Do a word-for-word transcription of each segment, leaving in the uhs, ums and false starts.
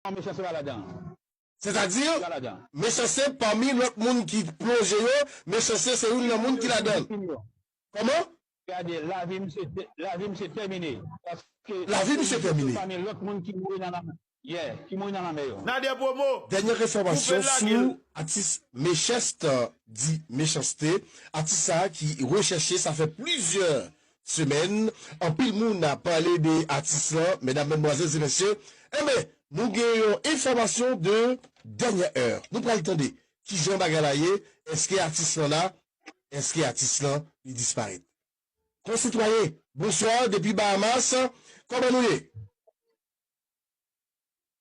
Non, Mechanste pa ladan. Sètadi, Mechanste pami lòt moun ki plonje yo, Mechanste se youn nan moun ki ladan. Kòman? Gade, lavi misye, lavi misye tèmine. Paske lavi misye tèmine. Pami lòt moun ki mouri nan lanmè. Yeah, ki mouri nan lanmè yo. Nadia Promo. Dènye enfòmasyon sou atis Mechanste, di Mechanste. Atis sa a ki rechèche, sa fè plizyè semèn. Anpil moun ap pale de atis lan, medam, madmwazèl e mesye. Enben, nou gen yon enfòmasyon de dènyè è. Nou pral tande kijan bagay la ye. Èske atis lan la? Èske atis lan li disparèt? Konsitwayen, bonswa depi Bahamas. Kòman nou ye?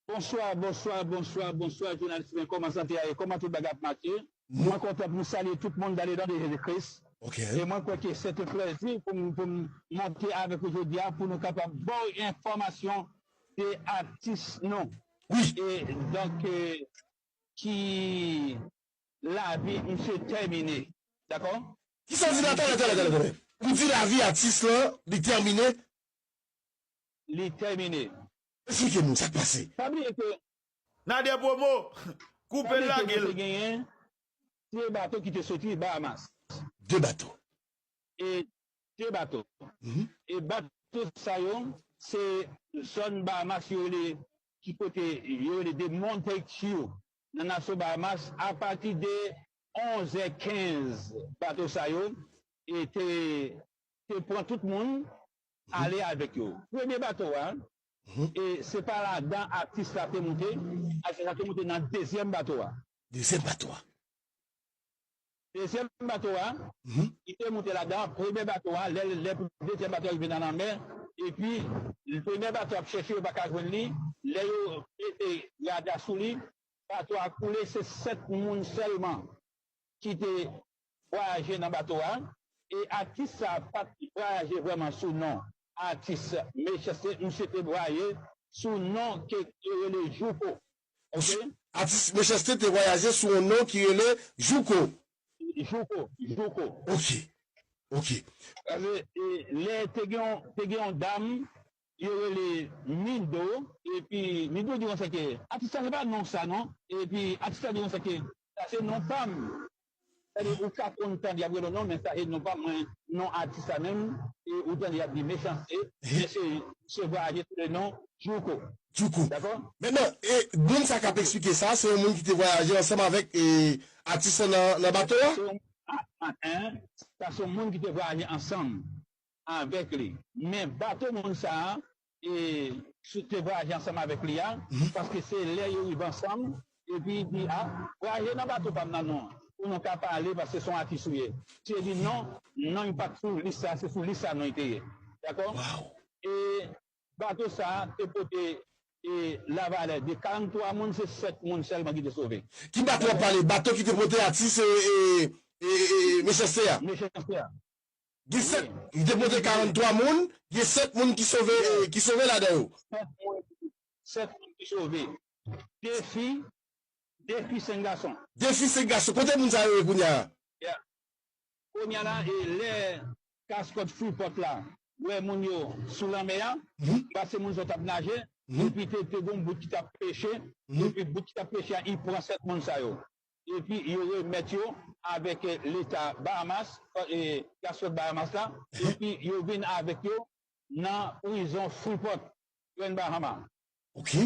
Bonswa, bonswa, bonswa, bonswa, jounalis mwen, kòman sante a ye? Kòman tout bagay ap mache? Mwen kontan pou m salye tout moun dan le non de Jezi Kris. E mwen kwè ke se te plèzi pou m, pou m monte avèk ou jodi a pou nou kapab ba w enfòmasyon de atis nou. Wi. E donk, e, ki lavi misye tèmine. Dakò? Kisa w di la? Talè, talè, talè, talè. Ou di lavi atis lan, li tèmine? Li tèmine. Eksplike nou sa k pase. Pa bliye ke Nadia Promo, koupe l, lage l. Te genyen de bato ki te soti Bahamas. De bato. E de bato. E bato sa yo, se zòn Bahamas yo rele, ki kote yo rele de Monte Q nan nasyon Bahamas, apati de onz è kenz, bato sa yo, e te, te pran tout moun, ale avèk yo. Premye bato a, e se pa ladan atis la te moute, atis la te moute nan dezyèm bato a. Dezyèm bato a. Dezyèm bato a, li te moute ladan premye bato a, lè, lè dezyèm bato a rive nan lanmè, epi premye bato ap chèche, yo pa ka jwenn li, lè yo mete rada sou li, bato a koule, se sèt moun sèlman ki te vwayaje nan bato a, e atis sa a pa t vwayaje vrèman sou non atis Mechanste, misye te vwayaje sou non ke yo rele Jouko. Ok? Atis Mechanste te vwayaje sou yon non ki rele Jouko. Jouko, Jouko. Ok. Ok. Paske, e, lè te gen yon, te gen yon dam, yo rele Mido, epi Mido di konsa ke, atis la se pa non sa non, epi atis la di konsa ke, sa se non pa m. Sètadi ou ka konn tande y ap rele w non, men sa se non pa m, mwen, non atis la menm, e ou tande y ap di Mechanste, men se, se vwayaje sou le non Jouko. Jouko. Dakò? Mentnan, e, moun sa k ap eksplike sa, se yon moun ki te vwayaje ansanm avèk, e, atis lan nan, nan bato a? Sa se yon, a, a, en, sa se yon moun ki te vwayaje ansanm avèk li. Men bato moun sa a, e, sou, te vwayaje ansanm avèk li a, paske se lè yo rive ansanm, epi li di, a, vwayaje nan bato pa m nan non, pou nou ka pale, paske se yon atis ou ye. Misye di non, non, li pa t sou lis sa, se sou lis sa non li te ye. Dakò? E bato sa a te pote, e, lavalè de karant twa moun, se sèt moun sèlman ki te sove. Ki bato w ap pale? Bato ki te pote atis, e, e, e, e, Mechanste a. Mechanste a. Gen sèt, li te pote karant twa moun, gen sèt moun ki sove, e, ki sove ladan yo. Sèt moun, sèt moun ki sove. De fi, de fi, senk gason. De fi, senk gason. Kote moun sa yo ye kounye a? Yeah. Kounye a la, e lè kaskòt Freeport la wè moun yo sou lanmè a, paske moun sa t ap naje, epi te, te gen yon bout ki t ap peche, epi bout ki t ap peche a, li pran sèt moun sa yo. Epi yo remèt yo avèk, e, leta Bahamas, e, kaskòt Bahamas la, epi yo vin avèk yo nan prizon Freeport, Grand Bahama. Ok.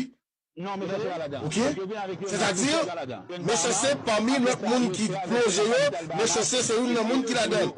Non, Mechanste pa ladan. Ok. Yo vin avèk yo nan prizon Grand Bahama. Sètadi, Mechanste pami lòt moun ki plonje yo, Mechanste se youn nan moun ki ladan.